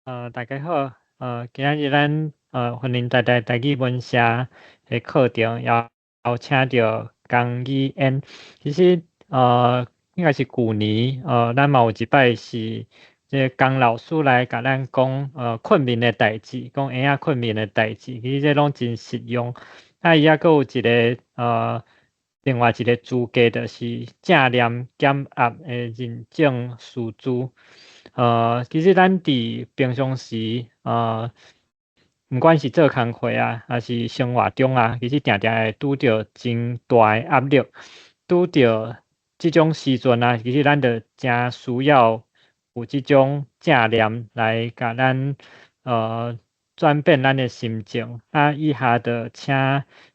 大家好，今仔日咱歡迎大家台語文社的課程，邀請著江語嫣。其實應該是舊年，咱嘛有一擺是這個江老師來共咱講睏眠的代誌，講嬰仔睏眠的代誌，其實這攏真實用。啊，伊猶閣有一個另外一個資格，就是正念減壓的認證師資。其實咱佇平常時，毋管是做工課啊，抑是生活中啊，其實定定會拄著真大的壓力，拄著這種時陣啊，其實咱就誠需要有這種正念來共咱轉變咱的心情。啊，以下就請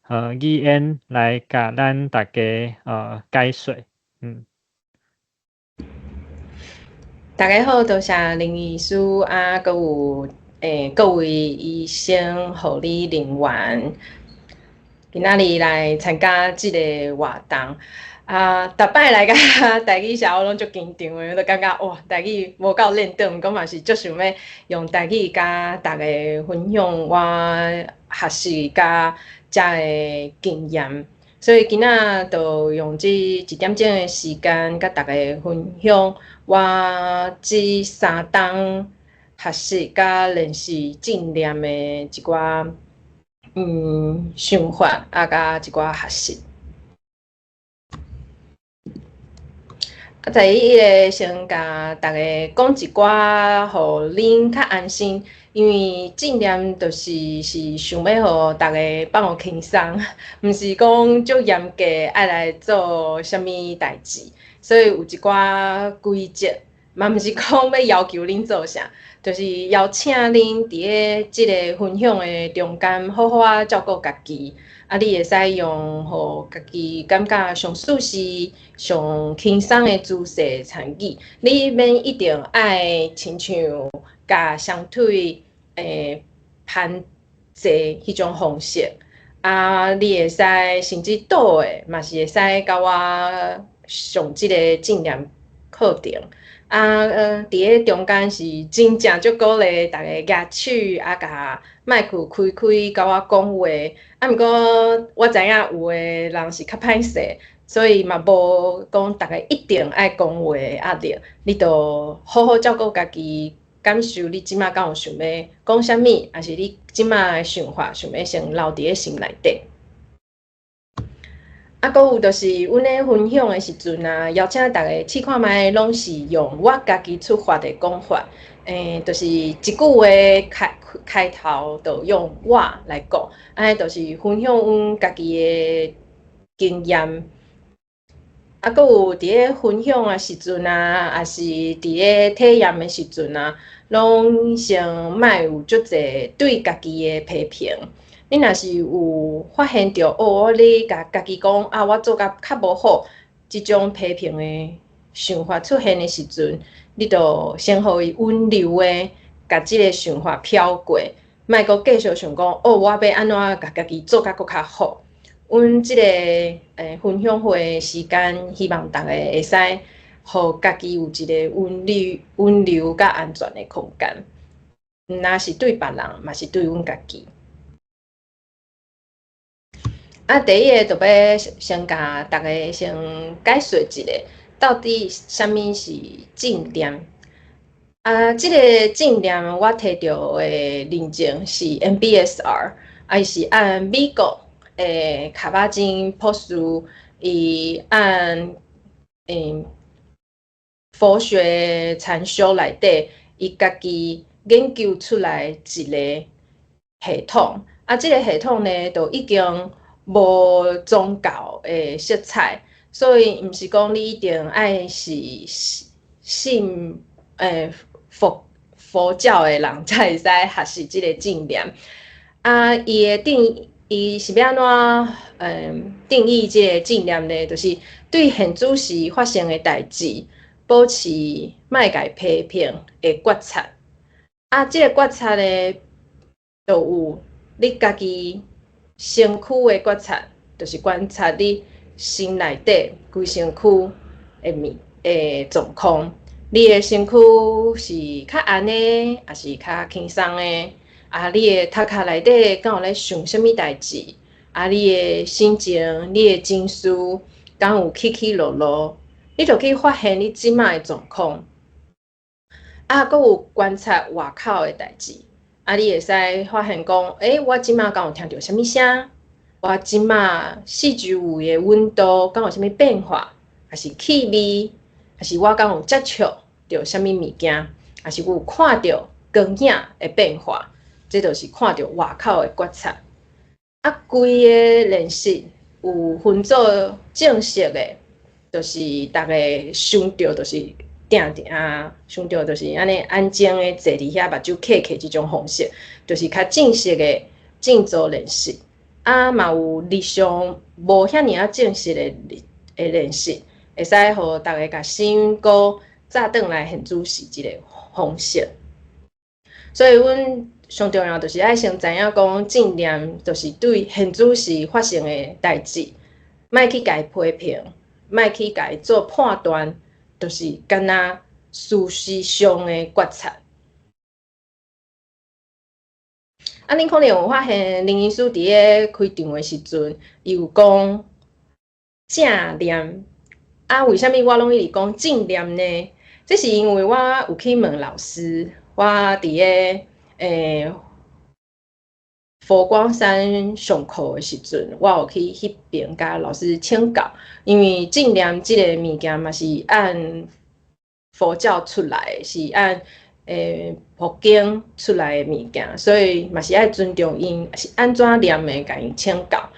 語嫣來共咱大家解說。大家好，多謝林醫師啊，閣有各位醫生、護理人員，今仔日來參加這个活動。啊，逐擺來佮台語社，我攏足緊張的，我就感覺哇，台語無夠輪轉，毋過嘛是足想欲用台語佮大家分享我學習佮遮的經驗。所以今仔就用這一點鐘的時間，佮大家分享我這3冬學習佮練習正念的一寡想法，啊，佮一寡學習。啊，第一个先共大家講一寡，予恁較安心，因為正念就是想欲予大家放予輕鬆，毋是講足嚴格愛來做啥物代誌，所以有一寡規則，嘛毋是講欲要求恁做啥，就是邀請恁佇咧這个分享的中間，好好仔照顧家己。啊，你會使用予家己感覺上舒適、上輕鬆的姿勢參與。你免一定愛親像共雙腿盤坐彼種方式。啊，你會使甚至倒的，嘛是會使佮我上這个正念課程。啊，佇咧中間是真正足鼓勵大家舉手啊，共麥克開開，佮我講話。啊，毋過我知影有的人是較歹勢，所以嘛無講逐家一定愛講話的壓力。你就好好照顧家己，感受你這馬敢有想欲講啥物，抑是你這馬的想法想欲先留佇咧心內底。啊，閣有就是阮咧分享的時陣啊，邀請大家試看覓，攏是用我家己出發的講法，就是一句話開開頭就用我來講，按呢就是分享阮家己的經驗。啊，閣有佇咧分享的時陣啊，抑是佇咧體驗的時陣啊，攏先莫有足濟對家己的批評。你若是有發現著，哦，你共家己講啊，我做甲較無好，這種批評的想法出現的時陣，你就先予伊溫柔的共這个想法飄過，莫閣繼續想講，哦，我欲按怎共家己做甲閣較好。阮這个分享會的時間，希望逐家會使予家己有一个溫柔、溫柔佮安全的空間，毋但是對別人，嘛是對阮家己。啊，第一个就欲先共大家先解說一下，到底啥物是正念？啊，這个正念我提著的認證是 MBSR，啊，伊是按美國的卡巴金博士，伊按佛學禪修內底，伊家己研究出來一个系統。啊，這个系統呢，就已經無宗教的色彩，所以毋是講你一定愛是信佛教的人才會使學習這个正念。啊，伊的定伊是欲按怎定義這个正念呢？就是對現此時發生的代誌，保持莫共批評的覺察。啊，這个覺察呢，就有你家己身軀的覺察，就是觀察你身內底規身軀的物的狀況。你的身軀是較按的，抑是較輕鬆的？啊，你的頭殼內底敢有咧想啥物代誌？啊，你的心情、你的情緒敢有起起落落？你就去發現你這擺的狀況。啊，閣有觀察外口的代誌。啊，你會使發現講，欸，我這擺敢有聽著啥物聲？我這擺四周圍的溫度敢有啥物變化？抑是氣味？抑是我敢有接觸著啥物物件？抑是我有看著光影的變化？這就是看著外口的覺察。啊，規个練習有分做正式的，就是逐家想著就是定定想著就是按呢安靜的坐佇遐，目睭瞌瞌這種方式，就是較正式的靜坐練習。啊，嘛有日常無遐爾仔正式的練習，會使予逐家共心閣早轉來現主時這個方式。所以，阮上重要就是愛先知影講正念，就是對現主時發生的代誌，莫去共伊批評，莫去共伊做判斷，就是干焦事實上的覺察。啊，恁可能有發現林醫師佇咧開場的時陣，伊有講正念。啊，為啥物我攏一直講正念呢？這是因為我有去問老師，我佇咧佛光山上課的時陣，我有去彼邊共老師請教，因為正念這个物件嘛是按佛教出來的，是按佛經出來的物件，所以嘛是愛尊重𪜶，是按怎念的，共𪜶請教。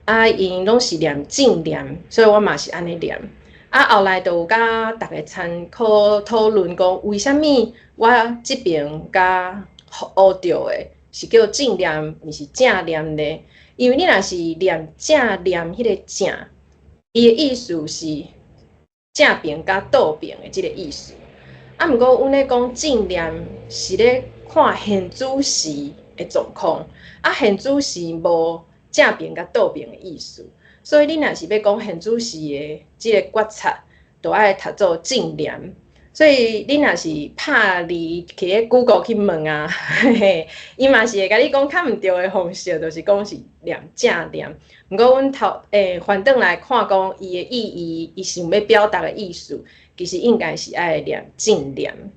啊，𪜶攏是念正念，所以我嘛是按呢念。啊，後來就有佮逐家參考討論講，為啥物我這爿佮學著的是叫正念，毋是正念呢？因為你若是念正念，彼个正，伊的意思是正爿佮倒爿的這个意思。啊，毋過阮咧講正念是咧看現主時的狀況，啊，現主時無正爿佮倒爿的意思，所以你若是欲講現主時的這个覺察，就愛讀做正念。所以你若是拍字去咧 Google 去問啊，嘿嘿，伊嘛是會共你講較毋對的方式，就是講是念正念。毋過阮頭翻轉來看講伊的意義，伊想欲表達的意思，其實應該是愛念正念。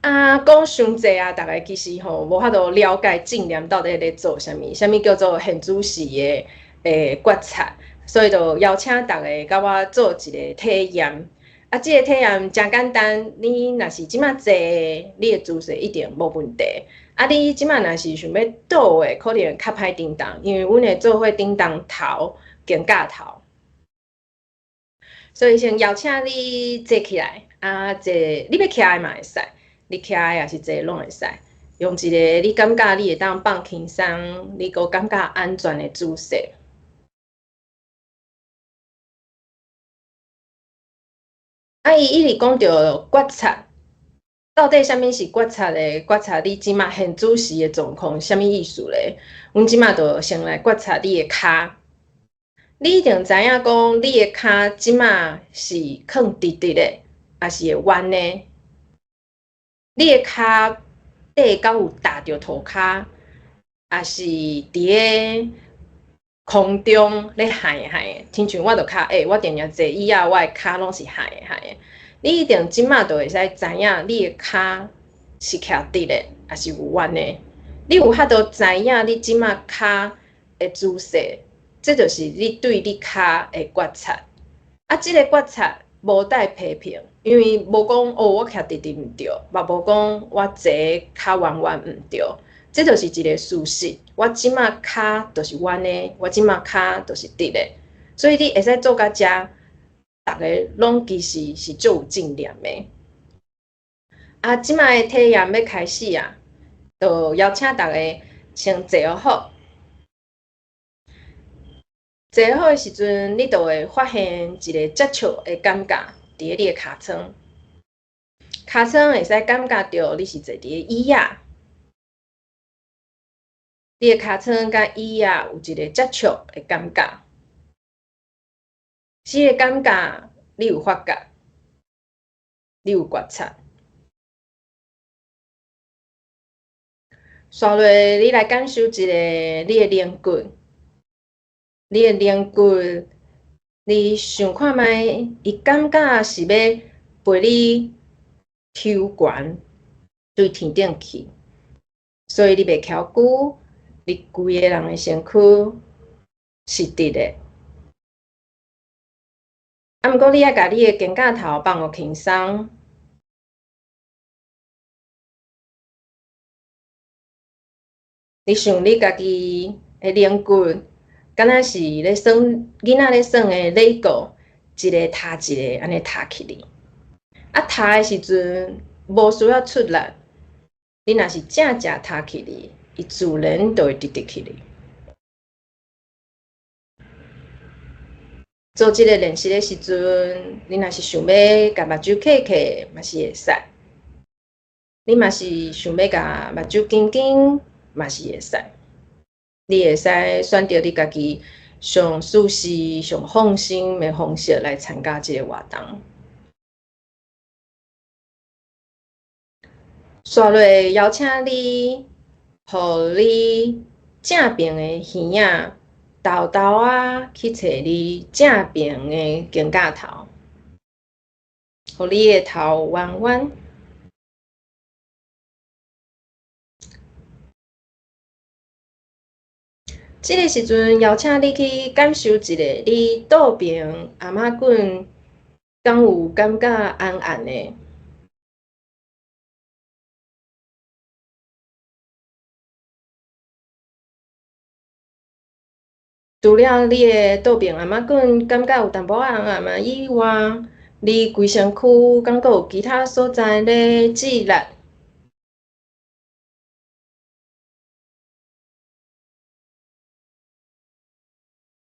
啊，講傷濟啊，逐家其實吼無法度了解正念到底咧做啥物，啥物叫做現主時的覺察，所以就邀請逐家佮我做一个體驗。啊，這个體驗誠簡單，你若是這擺坐，你的姿勢一定無問題。啊，你這擺若是想欲倒的，可能較歹叮當，因為阮會做伙叮當頭、肩胛頭。所以先邀請你坐起來，啊，坐，你欲徛的嘛會使，你徛的抑是坐攏會使。用一个你感覺你會當放輕鬆，你閣感覺安全的姿勢。啊，伊一直講著覺察，到底啥物是覺察咧？覺察你這馬現主時的狀況，啥物意思咧？阮這馬就先來覺察你的跤。你一定知影講，你的跤這馬是囥直直的，抑是會彎的？你的跤底敢有踏著塗跤，抑是佇咧空中咧幌幌的？親像我就較矮，我定定坐椅仔，我的跤攏是幌幌的。你一定這馬就會使知影，你的跤是徛直的，抑是有彎的？你有法度知影你這馬跤的姿勢，這就是你對你跤的覺察。啊，這个覺察無帶批評，因為無講哦，我徛直直毋對，嘛無講我坐跤彎彎毋對，這就是一个事實。我這馬跤就是彎的，我這馬跤就是直的，所以你會使做到遮，逐家攏其實是足有正念的。啊，這馬的體驗欲開始啊，就邀請逐家先坐好。坐好的時陣，你就會發現一个接觸的感覺佇咧你的尻川，尻川會使感覺著你是坐佇咧椅仔，你的尻川佮椅仔有一个接觸的感覺。這个感覺你有發覺，你有覺察。紲落，你來感受一下你的龍骨，你的龍骨，你想看覓？伊感覺是欲陪你抽懸對天頂去，所以你袂蹺龜，你規个人的身軀是直的。啊，毋過你愛共你的肩胛頭放予輕鬆。你想你家己的龍骨，敢若是咧耍囡仔咧耍的樂高，一个踏一个，按呢踏起去。啊，踏的時陣無需要出力，你若是正正踏起去，伊自然就會直直起去。做這個練習的時陣，你若是想欲共目睭瞌瞌，嘛是會使；你嘛是想欲共目睭緊緊，嘛是會使。你會使選擇你家己上舒適、上放心的方式來參加這個活動。紲落邀請你，予你正爿的耳仔沓沓仔去揣你正爿的肩胛頭，予你的頭彎彎。這个時陣邀請你去感受一下，你倒爿頷頸敢有感覺絚絚的？除了你的倒爿頷頸感覺有淡薄仔絚絚以外，你規身軀敢閣有其他所在咧借力？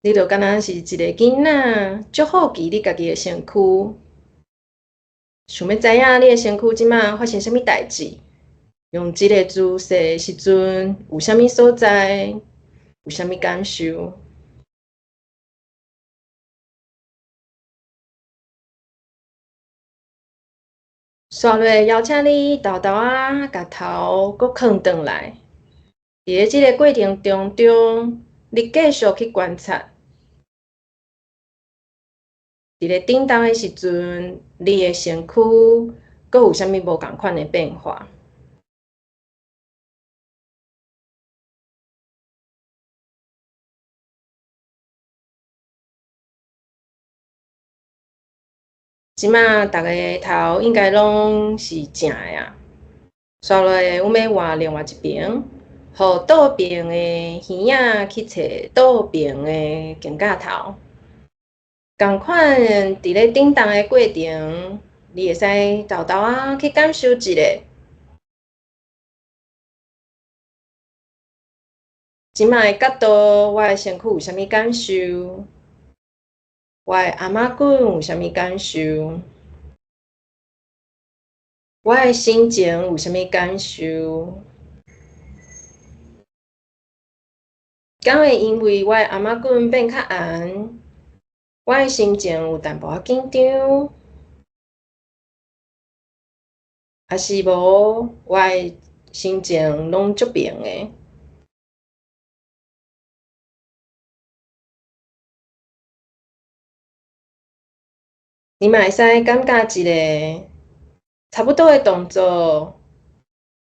你就敢若是一个囡仔，足好奇你家己的身軀，想欲知影你的身軀這馬發生啥物代誌，用這个姿勢的時陣有啥物所在，有啥物感受？紲落邀請你沓沓仔，共頭閣囥轉來。佇咧這个過程當中，你繼續去觀察。佇咧振動的時陣，你的身軀閣有啥物無仝款的變化？這馬逐个頭應該攏是正的啊。紲落來，阮欲換另外一爿，予倒爿的耳仔去揣倒爿的肩胛頭。仝款佇咧振動的過程，你會使沓沓仔去感受一下。這馬的角度，我的身軀有啥物感受？我的頷頸有啥物感受？我的心情有啥物感受？敢會因為我的頷頸變較絚，我的心情有淡薄仔緊張？抑是無，我的心情攏足平的？你嘛會使感覺一个差不多的動作，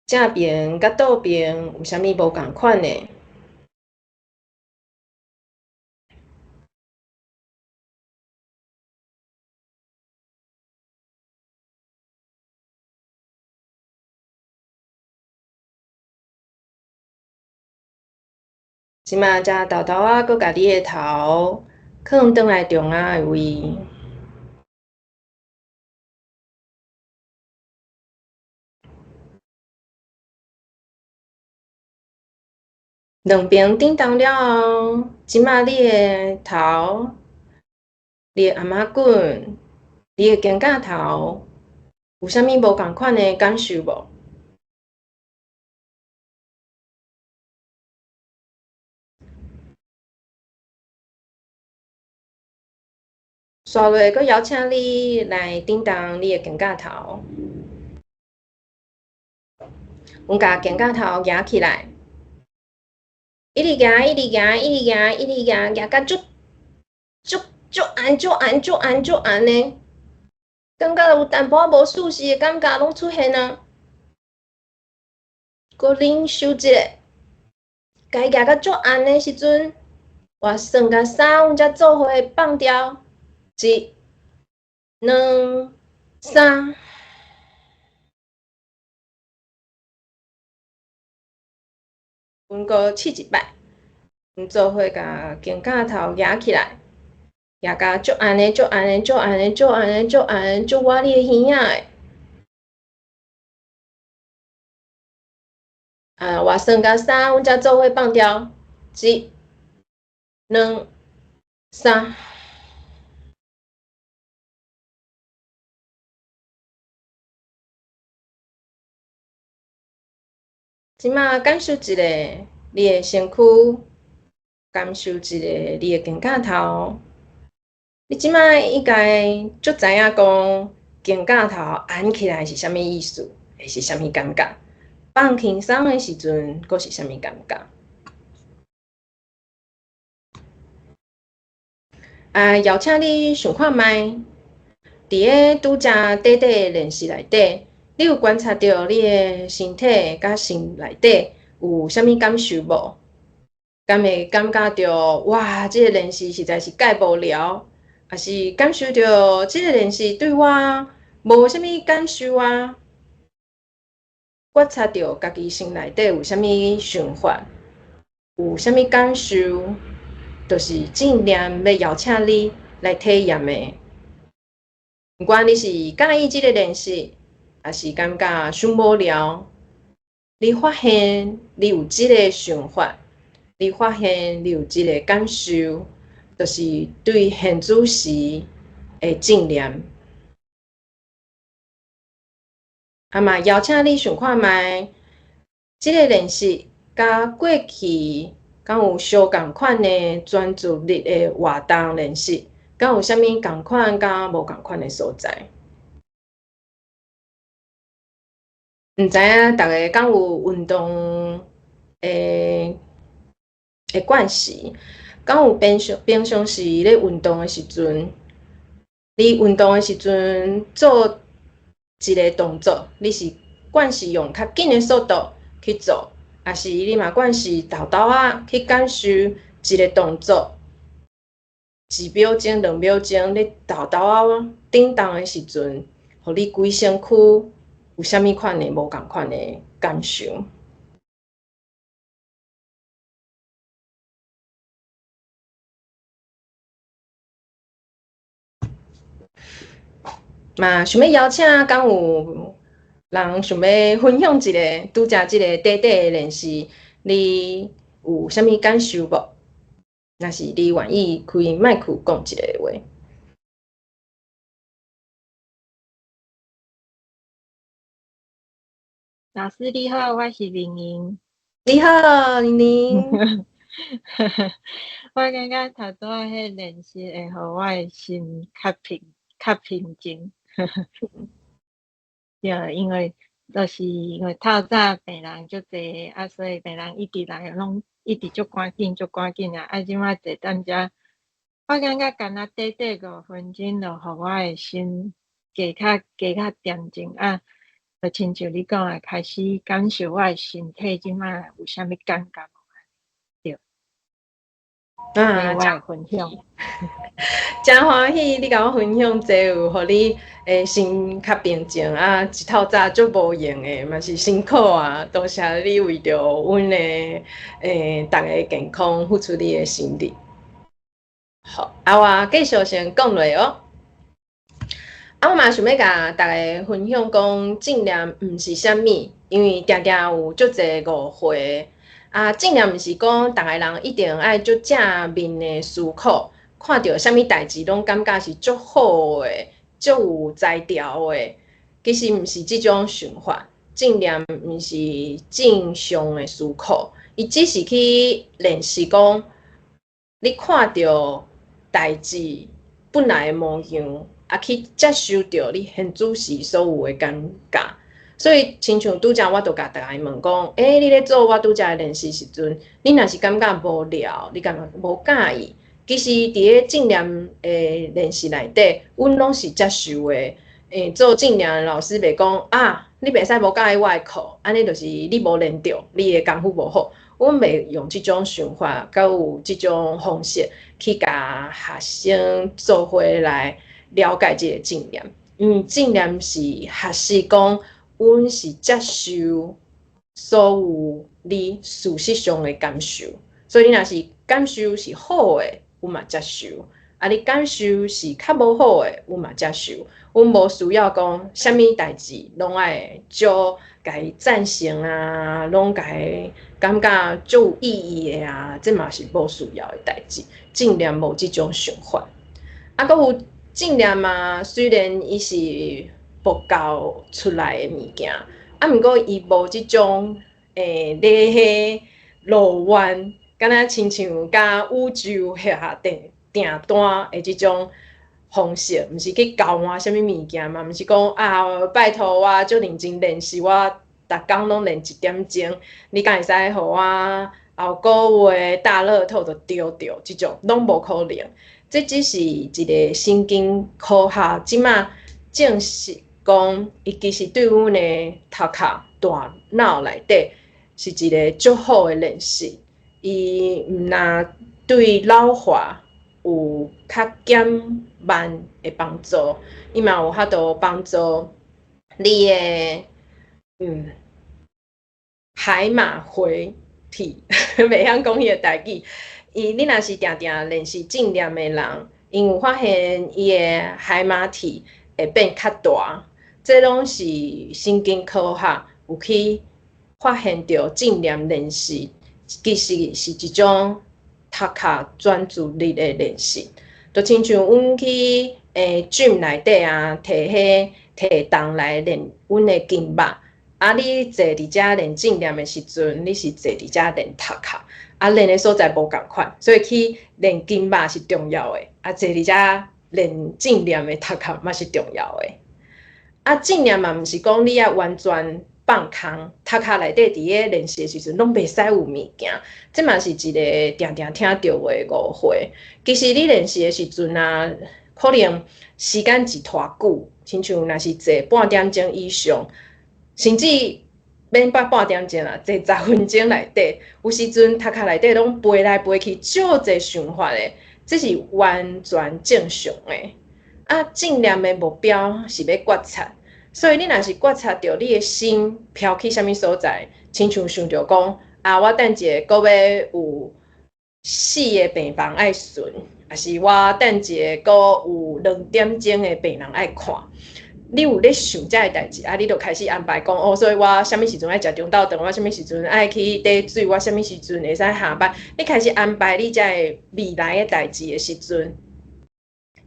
正爿佮倒爿有啥物無仝款的？這馬才沓沓仔，閣共你的頭囥轉來中央的位。兩爿振動了後，這馬你的頭、你的頷頸、你的肩胛頭，有啥物無仝款的感受無？煞落，閣邀請你來振動你的肩胛頭，阮共肩胛頭舉起來，一直舉，一直舉，一直舉，一直舉，舉甲足足足按足按足按足按的，感覺有淡薄仔無舒適的感覺攏出現啊！閣忍受一下，共伊舉甲足按的時陣，我算到三，阮才做伙放掉。一、兩、三，阮閣試一擺，阮做伙共肩胛頭舉起來，舉甲足按的、足按的、足按的、足按的、足按的、足倚你的耳仔的。啊，我算到三，阮才做伙放掉。一、兩、三。這馬感受一下你的身軀，感受一下你的肩胛頭。你這馬應該足知影講肩胛頭按起來是啥物意思，會是啥物感覺？放輕鬆的時陣，閣是啥物感覺？啊，邀請你想看覓，佇咧拄才短短的練習內底，你有觀察著你的身體佮心內底有啥物感受無？敢會感覺著哇，這個練習實在是蓋無聊，抑是感受著這個練習對我無啥物感受啊？覺察著家己心內底有啥物想法，有啥物感受，就是正念欲邀請你來體驗的。毋管你是佮意這個練習，抑是感覺傷無聊，你發現你有這個想法，你發現你有這個感受，就是對現此時的正念。啊嘛，邀請你想看覓，這個練習佮過去敢有相仝款的專注力的活動練習，敢有啥物仝款佮無仝款的所在？毋知影逐家敢有運動的慣勢，敢有平常時咧運動的時陣，你運動的時陣做一個動作，你是慣勢用較緊的速度去做，抑是你嘛慣勢沓沓仔去感受一個動作，一秒鐘、兩秒鐘，你沓沓仔振動的時陣，予你規身軀有啥物款的無仝款的感受？嘛，想欲邀請，敢有人想欲分享一下，拄才這個短短的練習，你有啥物感受無？若是你願意開麥克講一下話。老師你好，我是玲玲。你好，玲玲。我感覺頭拄仔彼練習會予我的心較平靜。對，因為就是因為透早病人足濟，啊，所以病人一直來，攏一直足趕緊，足趕緊啊！啊，這擺坐踮遮，我感覺敢若短短5分鐘，就予我的心加較恬靜啊！就親像你講的，開始感受我的身體這擺有啥物感覺無？對。啊，我分享。真歡喜你共我分享這有予你的心較平靜啊！一透早足無閒的，嘛是辛苦啊！多謝你為著阮的逐家健康付出你的心力。好，啊，我繼續先講落哦。啊，我嘛想欲共逐家分享講，正念毋是啥物，因為定定有足濟誤會。啊，正念毋是講逐个人一定愛足正面的思考，看著啥物代誌攏感覺是足好的、足有才調的。其實毋是這種想法，正念毋是正向的思考，伊只是去練習講，你看著代誌，本來的模樣，啊去接受著你現此時所有的感覺。所以，親像拄才我就共逐家問講，欸，你咧做我拄才的練習時陣，你若是感覺無聊，你感覺無佮意，其實佇咧正念的練習內底，阮攏是接受的。做正念的老師袂講啊，你袂使無佮意我的課，按呢就是你無練著，你的功夫無好。阮袂用這種想法，佮有這種方式去共學生做伙來了解這個正念。因為正念是學習講，阮是接受所有你事實上的感受，所以你若是感受是好的，阮嘛接受；啊，你感受是較無好的，阮嘛接受。阮無需要講啥物代誌攏愛足共伊贊成啊，攏共伊感覺足有意義的啊，這嘛是無需要的代誌。正念無這種想法。啊，閣有正念嘛，雖然伊是佛教出來的物件，啊，毋過伊無這種咧彼路彎，敢若親像佮宇宙下訂訂單的這種方式，毋是去交換啥物物件嘛，毋是講啊，拜託我足認真練習，我逐工攏練一點鐘，你敢會使予我後個月大樂透就著著，這種攏無可能。這只是一個神經科學，這馬證實講，伊其實對阮的頭殼大腦內底是一個足好的練習。伊毋若對老化有較減慢的幫助，伊嘛有法度幫助你的海馬迴體，袂曉講彼个台語。伊你若是定定練習正念的人，𪜶有發現伊的海馬體會變較大，這攏是神經科學有去發現著正念練習其實是一種頭殼專注力的練習。就親像阮去gym 內底啊，提彼提重來練阮的筋肉。啊，你坐佇遮練正念的時陣，你是坐佇遮練頭殼，啊，練的所在無仝款，所以去練筋肉是重要的。啊，坐佇遮練正念的頭殼嘛是重要的。啊，正念嘛毋是講你愛完全放空，頭殼內底佇咧練習的時陣攏袂使有物件，這嘛是一個定定聽著的誤會。其實你練習的時陣啊，可能時間一拖久，親像若是坐半點鐘以上，甚至免半半點鐘啦，坐10分鐘內底，有時陣頭殼內底攏飛來飛去，足濟想法的，這是完全正常的。啊，正念的目標是欲覺察，所以你若是覺察著你的心飄去啥物所在，親像想著講啊，我等一下閣欲有四个病房愛巡，抑是我等一下閣有2點鐘的病人愛看。你有咧想這个代誌，啊，你就開始安排講哦，所以我啥物時陣愛食中晝頓，我啥物時陣愛去綴水，我啥物時陣會使下班。你開始安排你這个未來的代誌的時陣，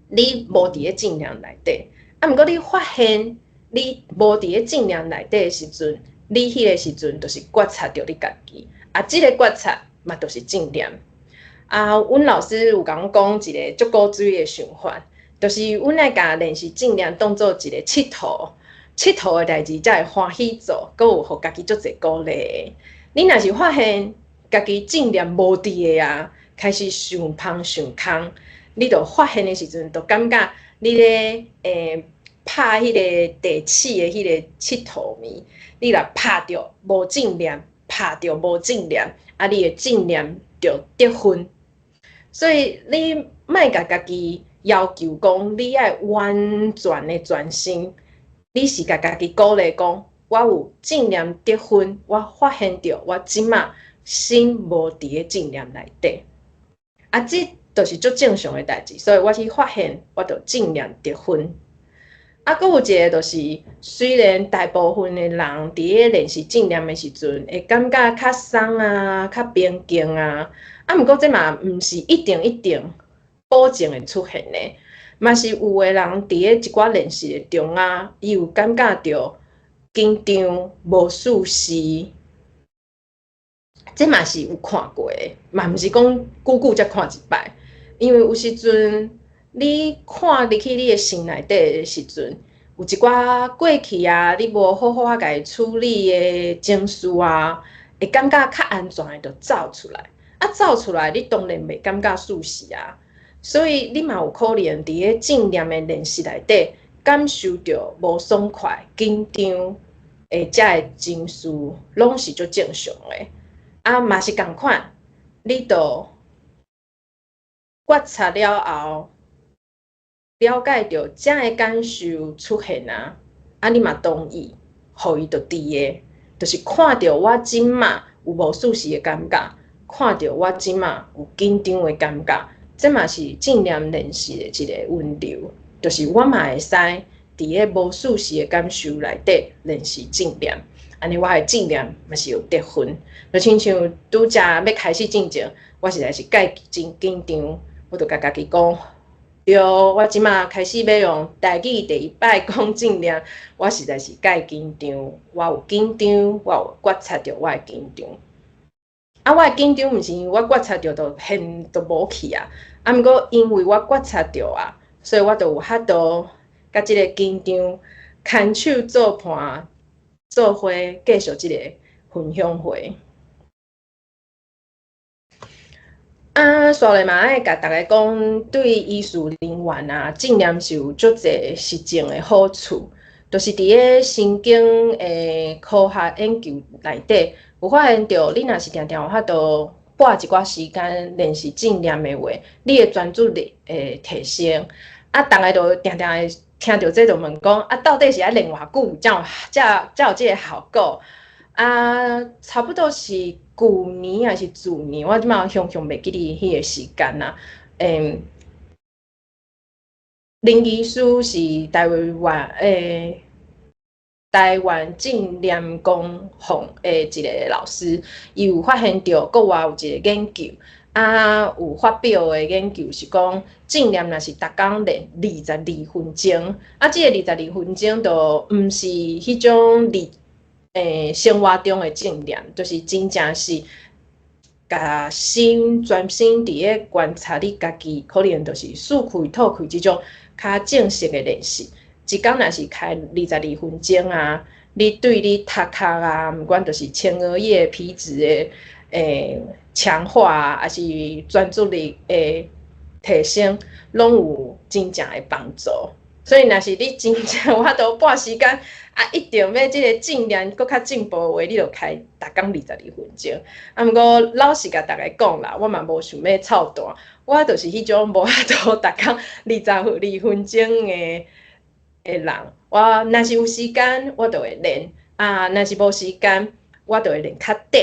你無佇咧正念內底。啊，毋過你發現你無佇咧正念內底的時陣，你彼个時陣就是覺察著你家己。啊，這个覺察嘛，就是正念。啊，阮老師有共阮講一个足古錐的想法，就是阮愛共練習正念當做一個𨑨迌，𨑨迌的代誌才會歡喜做，閣有予家己足濟鼓勵。你若是發現家己正念無佇的啊，開始想芳想空，你就發現的時陣，就感覺你咧拍彼个地鼠的彼个𨑨迌物，你若拍著無正念，拍著無正念，啊，你的正念就得分。所以你莫共家己要求講，你愛完全的專心，你是共家己鼓勵講，我有正念得分，我發現著我這馬心無佇咧正念內底，啊，這就是足正常的代誌，所以我去發現，我就正念得分。啊，閣有一個就是，雖然大部分的人佇咧練習正念的時陣，會感覺較鬆啊，較平靜啊，啊，毋過這嘛毋是一定一定保證會出現的，嘛是有的人佇咧一寡練習的中啊，伊有感覺著緊張、無舒適，這嘛是有看過的，嘛毋是講久久才看一擺，因為有時陣你你看入去你的心內底的時陣，有一寡過去啊，你無好好仔共伊處理的情緒啊，會感覺較安全的就走出來。啊，走出來，你當然袂感覺舒適啊。所以你嘛有可能佇咧正念的練習內底，感受著無爽快、緊張的遮个情緒，攏是足正常的。啊，嘛是仝款，你著覺察了後，了解著遮个感受出現啊，啊，你嘛同意，予伊就佇个，就是看著我這馬有無舒適的感覺，看著我這馬有緊張的感覺，這嘛是正念練習的一个溫柔，就是我嘛會使佇个無舒適的感受內底練習正念，按呢我的正念嘛是有得分。就親像拄才欲開始進前，我實在是蓋真緊張，我就共家己講，對，我這馬開始欲用台語第一擺講正念，我實在是蓋緊張，我有緊張，我有覺察著我的緊張。啊，我的緊張毋是因為我覺察著就現就無去啊，啊，毋過因為我覺察著啊，所以我就有法度佮這個緊張牽手做伴，做伙繼續這個分享會。啊，紲咧嘛愛共逐家講，對醫事人員啊，正念是有足濟實證的好處，就是佇咧神經的科學研究內底，有發現著，你若是定定有法度撥一寡時間練習正念的話，你的專注力會提升。啊，逐家就定定會聽著這就問講，啊，到底是愛練偌久才有才才有這个效果？啊，差不多是舊年抑是去年，我這馬雄雄袂記得彼个時間啦。林醫師是台灣正念工坊的一个老師，伊有發現著國外有一个研究，啊，有發表的研究是講，正念若是逐工練22分鐘，啊，這个二十二分鐘就毋是彼種日生活中的正念，就是真正是共心專心佇咧觀察你家己，可能就是吸氣吐氣這種較正式的練習。一工若是開二十二分鐘啊，你對你頭殼啊，毋管就是前額葉皮質的強化啊，抑是專注力的提升，攏有真正的幫助。所以，若是你真正有法度撥時間啊，一定欲這个正念閣較進步的話，你就開逐工二十二分鐘。啊，毋過老實共逐家講啦，我嘛無想欲操蛋，我就是彼種無法度逐工22分鐘的人。我若是有時間，我就會練；啊，若是無時間，我就會練較短。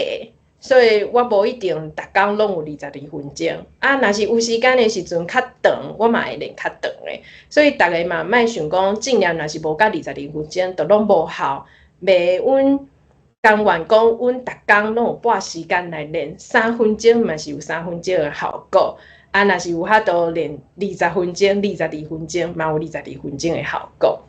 所以我無一定逐工攏有二十二分鐘。啊，若是有時間的時陣較長，我嘛會練較長的。所以逐家嘛莫想講正念若是無到二十二分鐘，就攏無效。袂，阮甘願講，阮逐工攏有撥時間來練，三分鐘嘛是有三分鐘的效果。啊，若是有法度練二十分鐘、二十二分鐘，嘛有二十二分鐘的效果。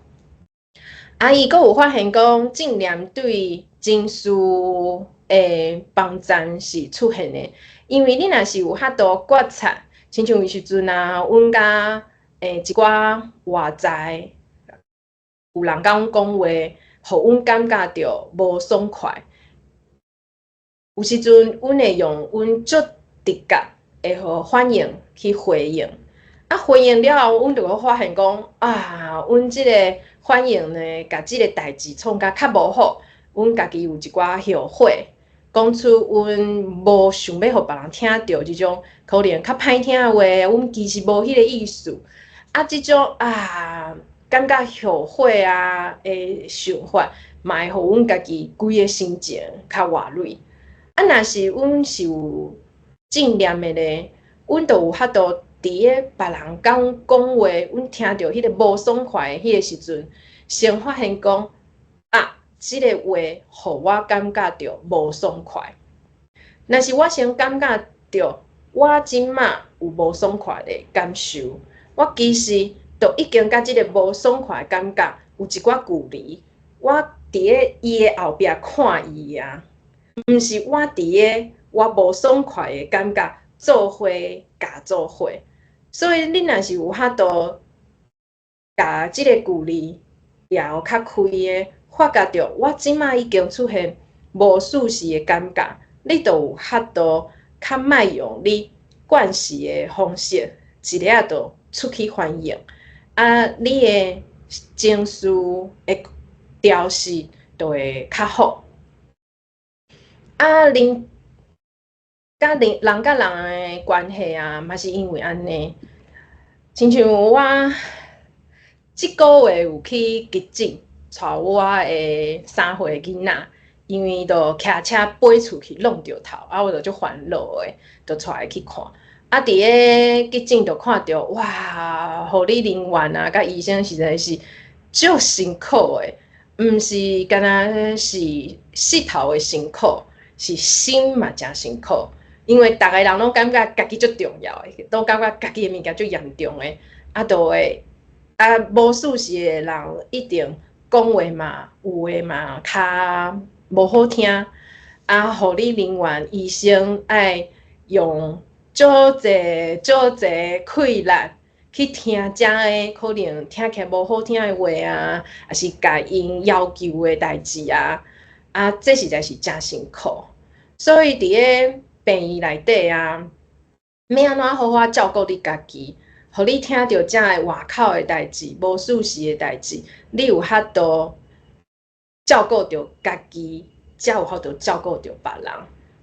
啊，伊閣有發現講，正念對情緒的幫贊是出現的，因為你若是有法度覺察，親像有時陣啊，阮共一寡外在有人共阮講話，予阮感覺著無爽快。有時陣，阮會用阮足直覺的反應去回應，啊，回應了後，阮就會發現講，啊，阮這个反應呢，共這个代誌創甲較無好，阮家己有一寡後悔。講出阮無想欲予別人聽著這種可能較歹聽的話，阮其實無彼个意思。啊，這種啊，感覺後悔啊的想法，嘛會予阮家己規个心情較活累。啊，若是阮是有正念的咧，阮就有法度佇咧別人共阮講話，阮聽著彼个無爽快的彼个時陣，先發現講啊，這个話予我感覺著無爽快。若是我先感覺著我這馬有無爽快的感受，我其實就已經佮這个無爽快的感覺有一寡距離。我佇咧伊的後壁看伊啊，毋是我佇咧我無爽快的感覺做伙共做伙。所以你若是有法度共這个距離調較開的，發覺著我這擺已經出現無舒適的感覺，你就有法度較莫用你慣勢的方式，一下就出去反應，啊，你的情緒的調適就會較好。啊，人佮人人佮人的關係啊，嘛是因為按呢。親像我這個月有去急診，帶我的3歲囡仔，因為就騎車飛出去挵著頭，啊，我就足煩惱的，就帶伊去看。啊，佇咧急診就看著，哇，護理人員啊，佮醫生實在是足辛苦的，毋是干焦是膝頭的辛苦，是心嘛誠辛苦。因為逐个人攏感覺家己足重要的，都感覺家己的物件足嚴重的，啊，就會啊無舒適的人一定講話嘛，有的嘛較無好聽，啊，護理人員、醫生愛用足濟足濟氣力去聽遮个可能聽起來無好聽的話啊，抑是共𪜶要求的代誌啊，啊，這實在是誠辛苦。所以佇咧病院內底啊，欲按怎好好照顧你家己，予你聽著遮个外口的代誌、無舒適的代誌，你有法度照顧著家己，才有法度照顧著別人。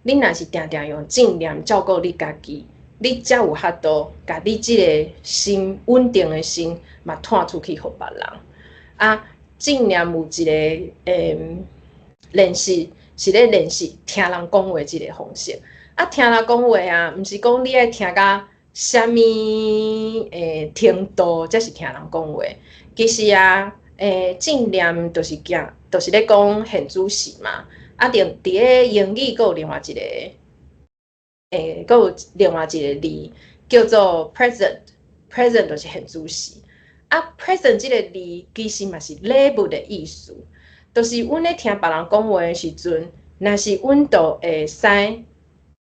你若是定定用正念照顧你家己，你才有法度共你這个心穩定的心嘛傳出去予別人。啊，正念有一個練習，是咧練習聽人講話這个方式。啊，聽人講話啊，毋是講你愛聽甲啥物程度，才是聽人講話。其實啊，正念就是講，就是咧講現主時嘛。啊，佇咧英語閣有另外一個，閣有另外一個字叫做 present，present 就是現主時。啊，present 這個字其實嘛是禮物的意思，就是阮咧聽別人講話的時陣，若是阮都會使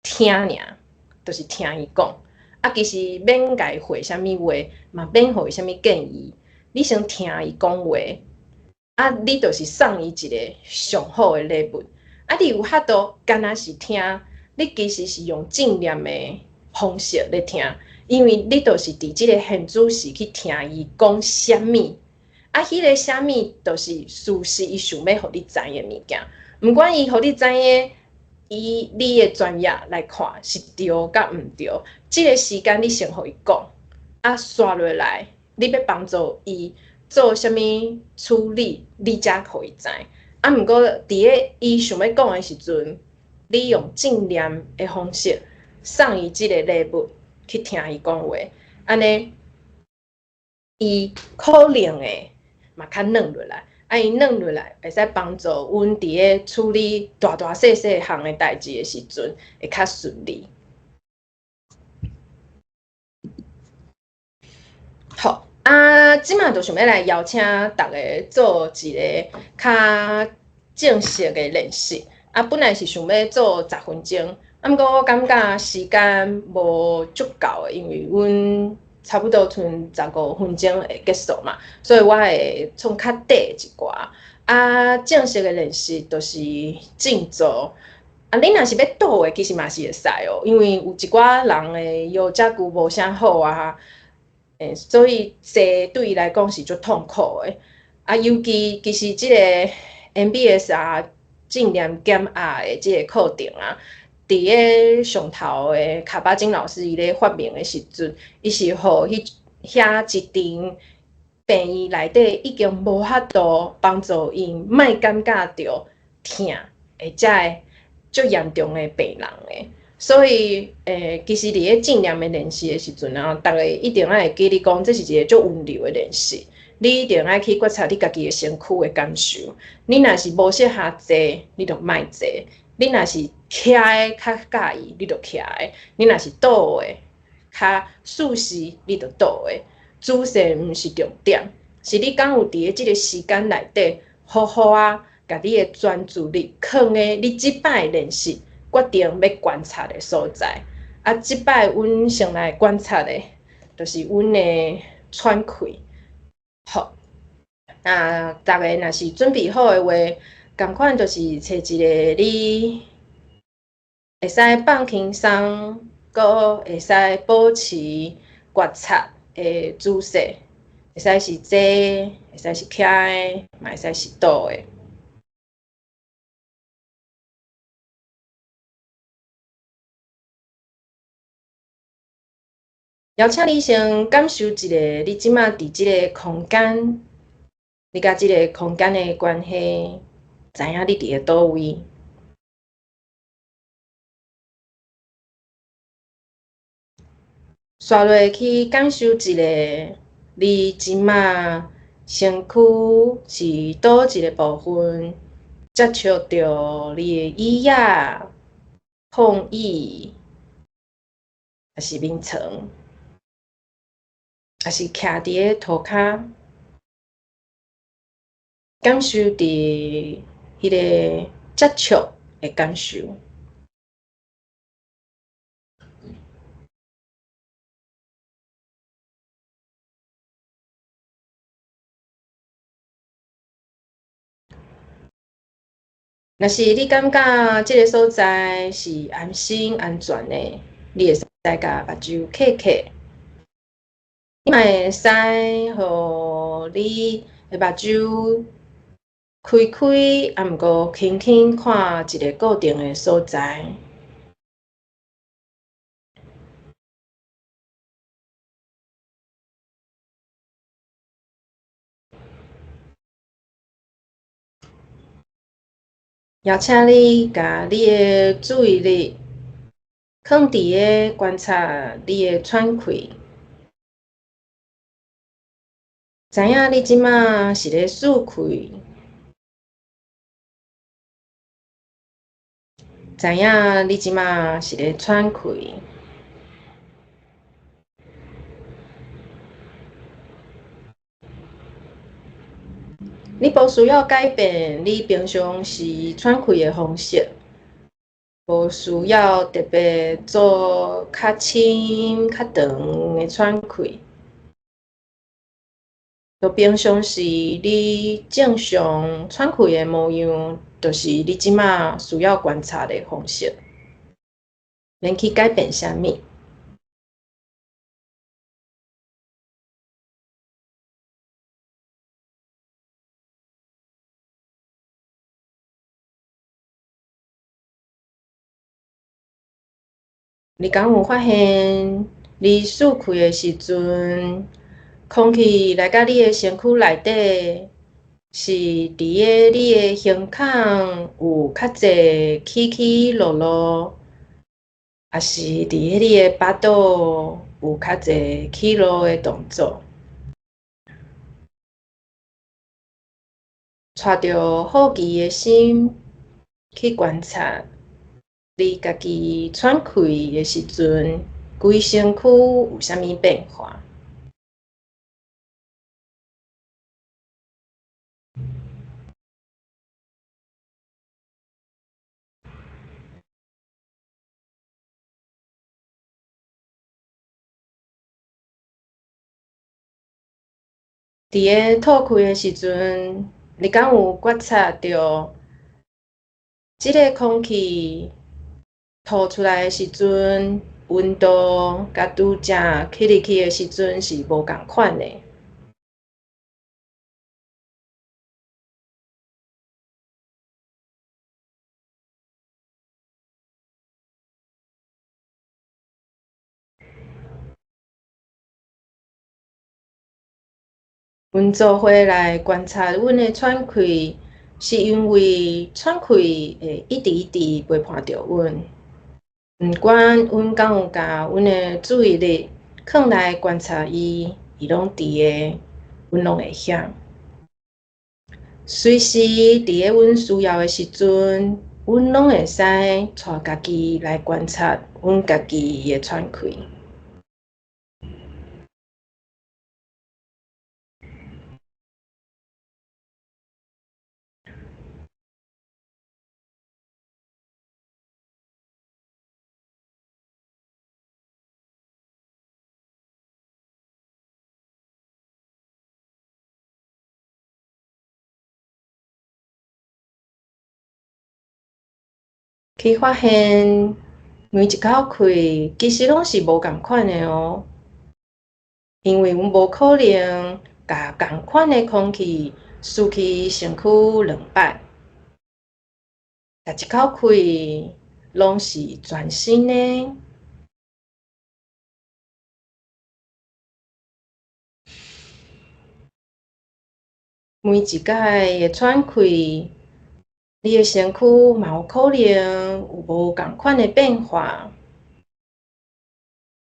聽爾，就是聽伊講。啊，其實免共伊回啥物話，嘛免予伊啥物建議，你先聽伊講話，啊，你就是送伊一個上好的禮物。啊，你有法度敢若是聽，你其實是用正念的方式咧聽，因為你就是佇這個現主時去聽伊講啥物，啊，彼個啥物就是事實，伊想欲予你知的物件。毋管伊予你知的，以你的專業來看是對佮毋對，這個時間你先予伊講，啊，紲落來，你欲幫助伊做啥物處理，你才予伊知。啊，毋過佇咧伊想欲講的時陣，你用正念的方式送伊這個禮物去聽伊講話，按呢，伊可能會嘛較軟落來，啊，伊軟落來會使幫助阮佇咧處理大大細細項的代誌的時陣會較順利。好，啊，這擺就想欲來邀請逐家做一个較正式的練習。啊，本來是想欲做10分鐘，啊，毋過我感覺時間無足夠的，因為阮差不多賰15分鐘會結束嘛，所以我會創較短一寡。啊，正式的練習就是靜坐。啊，你若是欲倒的，其實嘛是會使哦，因為有一寡人的腰脊骨無啥好啊，所以坐對伊來講是足痛苦的。啊，尤其其實這个 MBSR 正念減壓的這个課程啊，佇咧上頭的卡巴金老師伊咧發明的時陣，伊是予彼遐一陣病院內底已經無法度幫助𪜶，莫感覺著疼，會遮的足嚴重的病人的。所以，其實佇咧正念的練習的時陣啊，逐家一定愛會記得講，這是一个足溫柔的練習。你一定愛去覺察你家己的身軀的感受。你若是無適合坐，你就莫坐；你若是徛的較佮意，你就徛的；你若是倒的較舒適，你就倒的。姿勢毋是重點，是你敢有佇咧這个時間內底，好好啊，共你的專注力囥咧你這擺練習決定欲觀察的所在。啊，這擺阮先來觀察的，就是阮的喘氣。好，那逐个若是準備好的話，仝款就是揣一个你會使放輕鬆，閣會使保持覺察的姿勢，會使是坐，會使是徛的，嘛會使是倒的。邀請你先感受一下，你這馬佇這个空間，你佮這个空間的關係，知影你佇咧佗位。紲落去感受一下，你這馬身軀是佗一个部分接觸著你的椅仔、炕椅，抑是眠床，抑是徛佇咧塗跤，感受佇彼个接觸的感受。若是你感覺這个所在是安心安全的，你會使共目睭瞌瞌。你嘛會使予你的目睭開開，啊，毋過輕輕看一个固定的所在。邀請你共你的注意力囥佇咧觀察你的喘氣，知影你這馬是咧舒氣，知影你這馬是咧喘氣。你無需要改變你平常時喘氣的方式，無需要特別做較深、較長的喘氣。就平常時你正常喘氣的模樣，就是你這馬需要觀察的方式，免去改變啥物。你敢有發現，你舒氣的時陣，空氣來到你的身軀內底，是佇咧你的胸孔有較濟起起落落，抑是佇咧你的腹肚有較濟起落的動作？帶著好奇的心去觀察。你家己喘氣的時陣，規身軀有啥物變化？佇咧吐氣的時陣，你敢有覺察著這个空氣吐出來的時陣，溫度佮拄才吸入去的時陣是無仝款的。阮做伙來觀察阮的喘氣，是因為喘氣會一直一直陪伴著阮。毋管阮敢有共阮的注意力囥來觀察伊，伊攏佇咧，阮攏會曉。隨時佇咧阮需要的時陣，阮攏會使帶家己來觀察阮家己的喘氣。去發現每一口氣其實攏是無仝款的哦，因為阮無可能共仝款的空氣輸去身軀兩擺，逐一口氣攏是全新的。每一擺的喘氣，你的身軀嘛有可能有無仝款的變化，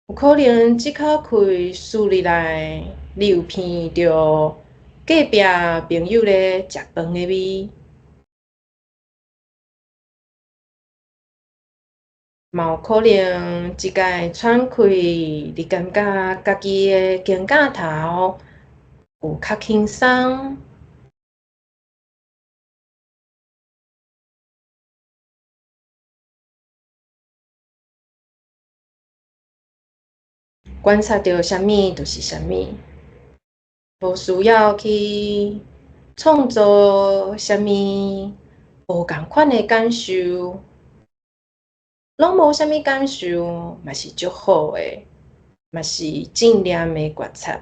有可能這口氣吸入來，你有鼻著隔壁朋友咧食飯的味，嘛有可能這擺喘氣，你感覺家己的肩胛頭有較輕鬆。觀察著啥物就是啥物，無需要去創造啥物無仝款的感受，攏無啥物感受，嘛是足好的，嘛是正念的覺察。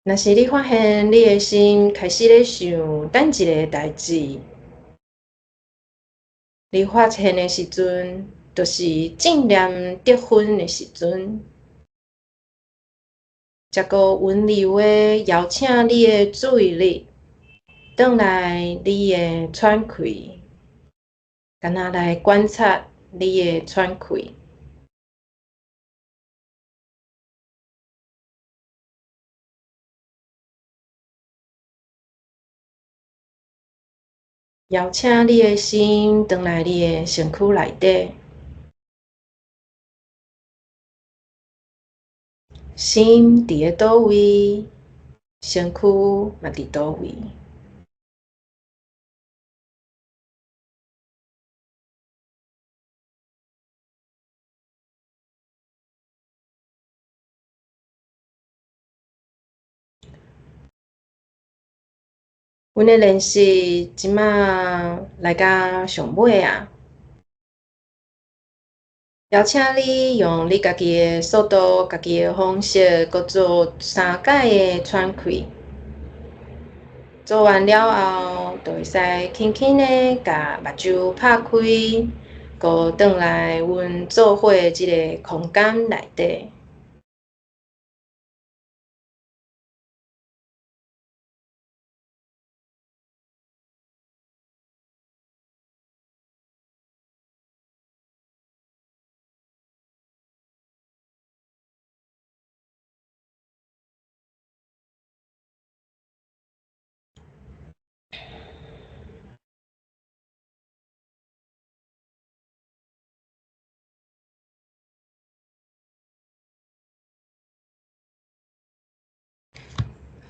若是你發現你的心開始咧想等一个代誌，你發現的時陣，就是正念得分的時陣，才閣溫柔的邀請你的注意力轉來你的喘氣，敢若來觀察你的喘氣。邀請你的心轉來你的身軀內底，心佇咧佗位，身軀嘛佇佗位。阮的練習這馬來到上尾啊，邀請你用你家己的速度、家己的方式，閣做三擺的喘氣。做完了後，就會使輕輕的共目睭拍開，閣轉來阮做伙這个空間內底。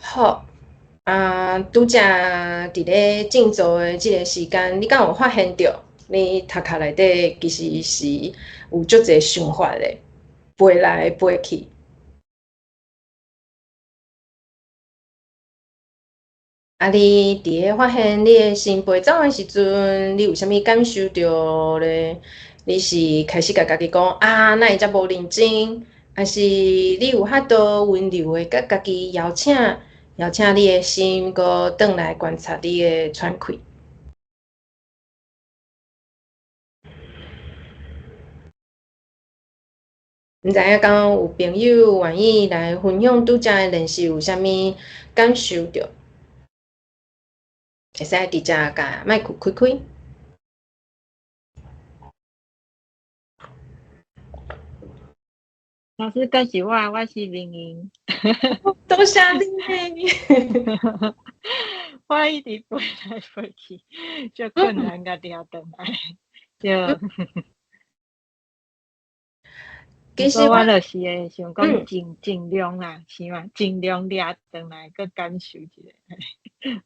好，啊，拄才佇咧靜坐的這个時間，你敢有發現著？你頭殼內底其實是有足濟想法的，飛來飛去。啊，你佇咧發現你的心飛走的時陣，你有啥物感受著咧？你是開始共家己講啊，哪會遮無認真？還是你有法度溫柔的共家己邀請，邀請你的心，閣轉來觀察你的喘氣？毋知影敢有朋友願意來分享拄才的練習有啥物感受著？會使佇遮共麥克開開。老師，閣是我，我是明瑩。多謝你。我一直飛來飛去，足困難共掠轉來。對。其實我就是會想講盡盡量啦，是嘛？盡量掠轉來，閣感受一下。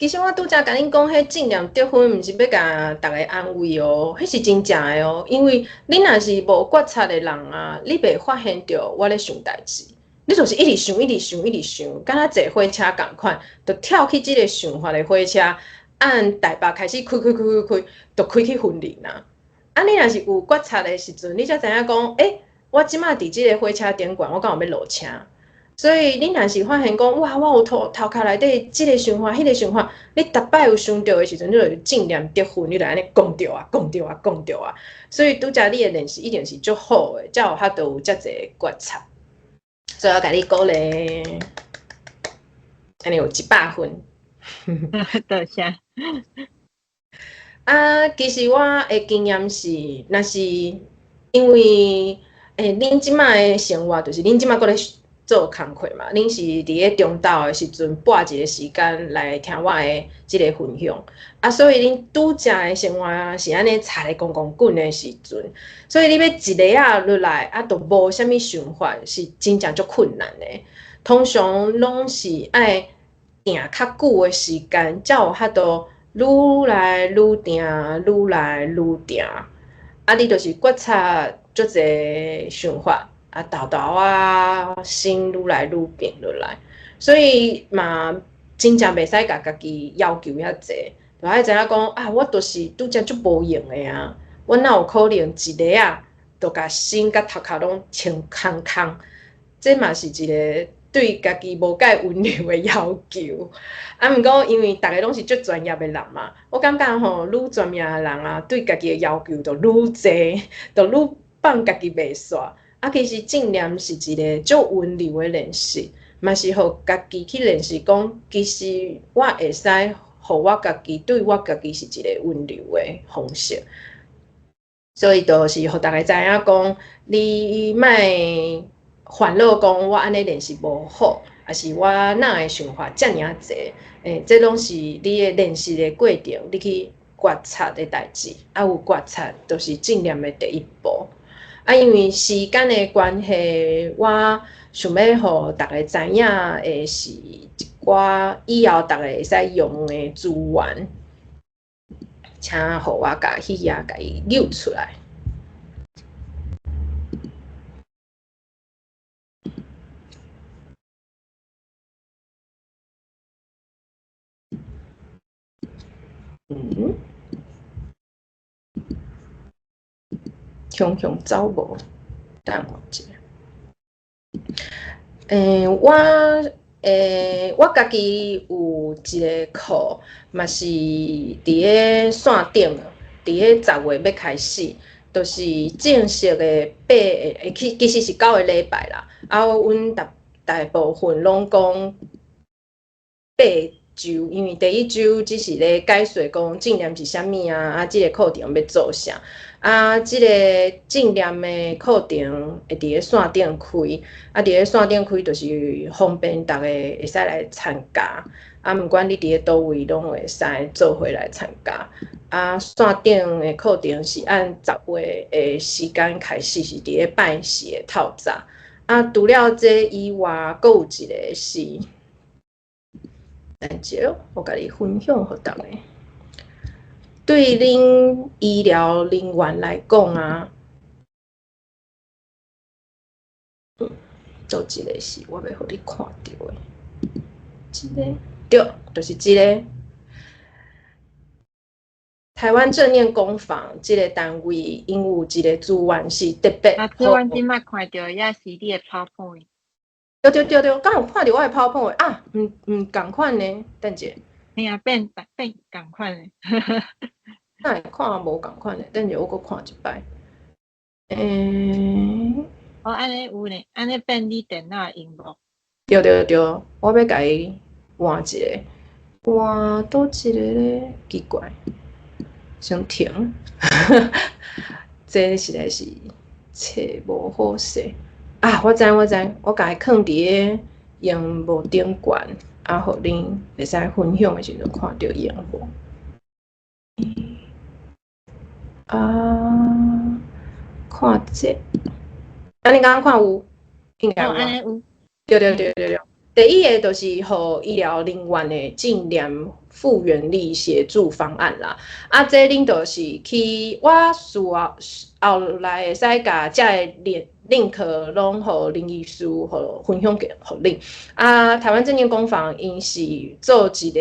其實我拄才共恁講，彼正念得分，毋是欲共逐个安慰哦，彼是真正的哦。因為你若是無覺察的人啊，你袂發現著我咧想代誌，你就是一直想，一直想，一直想，敢若坐火車仝款，就跳去這个想法的火車，按台北開始開開開開開，就開去雲林啊。啊，你若是有覺察的時陣，你才知影講，欸，我這馬佇這個火車頂懸，我敢有欲落車？所以你若是發現講，哇，我有頭頭殼內底這个想法、彼个想法，你逐擺有想著的時陣，你就正念得分，你就按呢講著啊，講著啊，講著啊。所以拄才你的練習一定是足好的，才有法度有遮濟覺察。所以我共你鼓勵，按呢有100分。多謝。啊，其實我的經驗是，若是因為恁這馬的生活，就是恁這馬閣咧做工課嘛，恁是佇咧中晝的時陣撥一个時間來聽我的這个分享，啊，所以恁拄才的生活是按呢吵咧咣咣滾的時陣，所以你欲一下仔落來，啊，都無啥物想法，是真正足困難的。通常攏是愛定較久的時間，才有法度愈來愈定，愈來愈定。啊，你就是覺察足濟想法。啊，沓沓仔，心愈來愈平落來，所以嘛，真正袂使共家己要求遐濟，就愛知影講啊，我就是拄才足無閒的啊，我哪有可能一下仔就共心佮頭殼攏清空空？這嘛是一个對家己無蓋溫柔的要求。啊，毋過因為逐个攏是足專業的人嘛，我感覺吼，愈專業的人啊，對家己的要求就愈濟，就愈放家己袂煞。啊，其實正念是一个足溫柔的練習，嘛是予家己去練習講，其實我會使予我家己對我家己是一个溫柔的方式。所以就是予逐个知影講，你莫煩惱講我按呢練習無好，抑是我哪會想法遮爾濟？欸，這攏是你的練習的過程，你去覺察的代誌。啊，有覺察就是正念的第一步。啊，因為時間的關係，我想欲予逐个知影的是一寡以後逐个會使用的資源，請予我共彼頁共伊扭出來。嗯，雄雄走無？等我一下。欸，我家己有一个課，嘛是佇咧線頂，佇咧10月欲開始，就是正式的八個，其實是9個禮拜啦。啊，阮大大部分攏講8週，因為第一週只是咧解說講正念是啥物啊，啊，這个課程欲做啥，啊，這个正念的課程會佇咧線頂開，啊，佇咧線頂開就是方便逐个會使來參加，啊，毋管你佇咧佗位攏會使做伙來參加。啊，線頂的課程是按10月的時間開始，是佇咧拜四的透早。啊，除了這以外，閣有一个是。等下，我共你分享予逐家。對恁醫療人員來講啊，佗一个是我欲予你看著的，這个對，就是這个。台灣正念工坊這个單位，𪜶有一个資源是特別。啊，這阮這馬看著也是你的 PowerPoint。對對對對，敢有看著我的 PowerPoint 啊？毋毋仝款呢？等者。嘿啊，變變仝款的。哪會看無仝款的？等者我閣看一擺。欸，哦，按呢有呢，按呢變你電腦螢幕。對對對，我欲共伊換一个，換佗一个咧？奇怪，先停。這實在是揣無好勢。啊！我知我知，我共伊囥佇咧螢幕頂懸，啊，予恁會使分享的時陣看著螢幕。啊，看這，啊，你敢剛看有？應該有。哦，按呢有。對對對對對，第一个就是予醫療人員的正念復原力協助方案啦。啊，這恁就是去我事後後來會使共這个 link 攏予林醫師予分享給予恁。啊，台灣正念工坊𪜶是做一個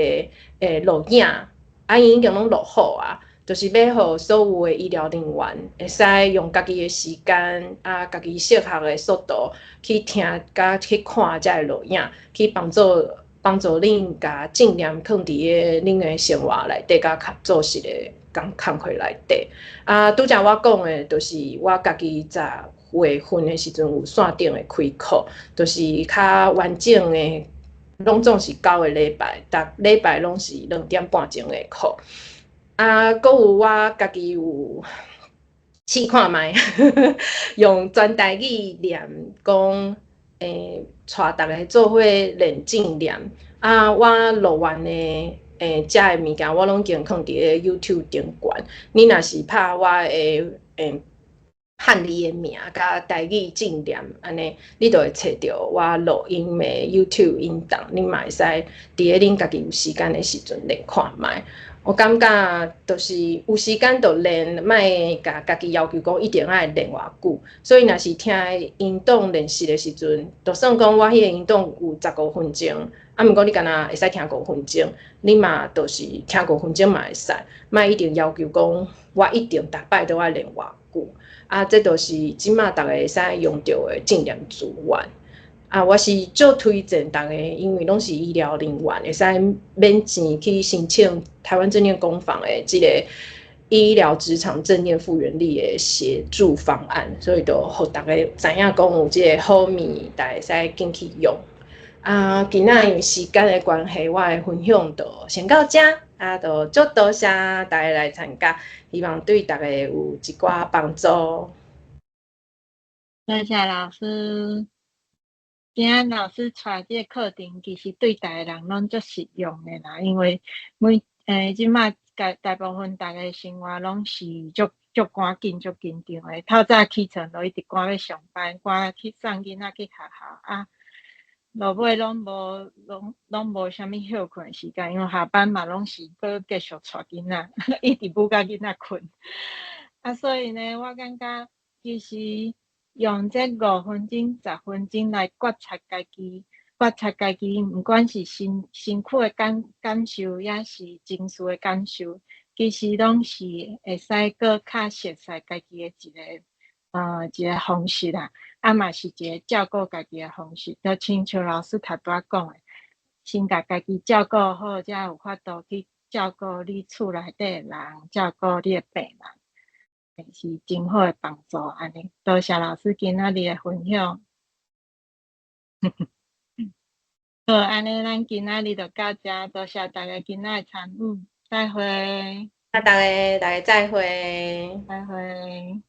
錄影，啊，𪜶已經攏錄好啊。就是欲予所有的醫療人員會使用家己的時間啊，家己適合的速度去聽佮去看這个錄影，去幫助幫助恁共正念囥佇个恁的生活內底，佮較做事的工工課內底。啊，拄才我講的，就是我家己10月份的時陣有線頂的開課，就是較完整的，攏總是9個禮拜，逐禮拜攏是2點半鐘的課。啊，閣有我家己有試看覓，用全台語念講，帶逐家做伙練正念。啊，我錄完的遮的物件，我攏已經囥佇咧 YouTube 頂懸。你若是拍我的漢字的名佮台語正念按呢，你就會揣著我錄音的 YouTube 音檔，你嘛會使佇咧恁家己有時間的時陣練看覓。我感覺就是有時間就練，莫共家己要求講一定愛練偌久。所以若是聽音檔練習的時陣，就算講我彼个音檔有15分鐘，啊，毋過你敢若會使聽五分鐘，你嘛就是聽五分鐘嘛會使，莫一定要求講我一定逐擺都愛練偌久。啊，這就是這馬逐家會使用著的正念資源。啊，我是足推薦逐家，因為攏是醫療人員，會使免錢去申請台灣正念工坊的這個醫療職場正念復原力的協助方案，所以就予逐家知影講有這個好物，逐家會使緊去用。啊，今仔因為時間的關係，我的分享就先到這，啊，就足多謝大家來參加，希望對逐家有一寡幫助。多謝老師。今仔老師帶這個課程，其實對逐個人攏足實用的啦，因為每這馬大大部分逐家生活攏是足足趕緊、足緊張的，透早起床就一直趕欲上班，趕去送囡仔去學校啊，落尾攏無攏攏無啥物歇睏時間，因為下班嘛攏是閣繼續帶囡仔，一直舞甲囡仔睏。啊，所以呢，我感覺其實用這五分鐘、10分鐘來覺察家己，覺察家己，毋管是身身軀的感感受，抑是情緒的感受，其實攏是會使閣較熟悉家己的一個方式啦。啊嘛是一個照顧家己的方式，就親像老師頭拄仔講的，先共家己照顧好，才有法度去照顧你厝內底的人，照顧你的病人，是真好的幫助。按呢，多謝老師今仔日的分享。好，按呢，咱今仔日就到這，多謝大家今仔的參與，再會。啊，大家大家再會。再會。